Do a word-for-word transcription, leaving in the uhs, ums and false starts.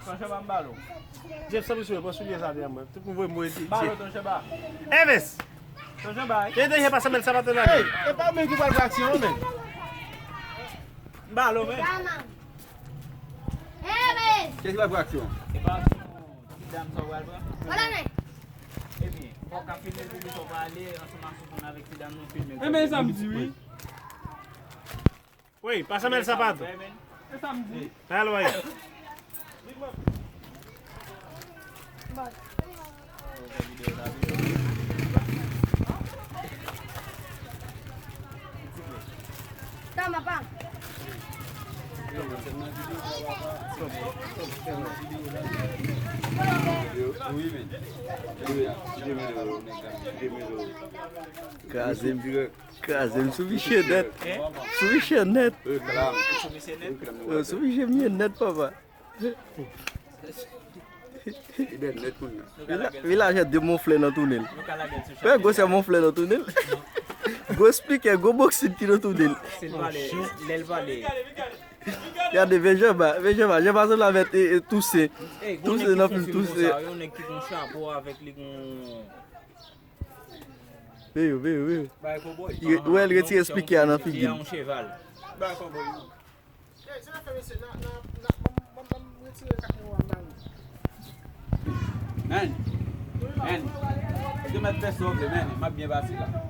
Ton Chaba, m ba l ou. Jeff, sanble sou mwen, pran soulye sa deyò mwen. Tout moun voye mwen di. Ba l ou, Ton Chaba. Evens! Ton Chaba, wi. E deje pa sanble sapato la. Hey, e pa ou menm ki pral pran aksyon an, men. M ba l ou, men. Evens! Kiyès ki pral pran aksyon? E pa aksyon ti dam sa w pral pran? Ebyen, fò w ka filme pou sa w pale ansanm ak sou fon avèk ti dam nan filme. E men sa m di, wi. Wi, pase men sapato. E sa m di. Alò, wi. Tan, papa. Kraze m. Kraze m sou misye nèt. Sou misye nèt. Yo, sou misye m ye nèt, papa. Vila-, Vilajè de mon flè nan tounèl. Wè, gwo sè mon flè nan tounèl. Gwo spikè, gwo boksin ki nan tounèl. Gade, men Janba, men Janba, Janba sanble avèk, e, e, Tousen. Tousen nan fim Tousen. Yon nèg ki gon chapo avèk li gon. Veye, veye, veye. Wè, l retire spikè a nan figi l. Yon cheval. Hey, sa n ap fè, mesye? N a, n a, n a, ban m, ban m, ban m retire kat mwen an ba nou. Men, men, ou te mèt fè sa w vle, men, m ap byen pase la.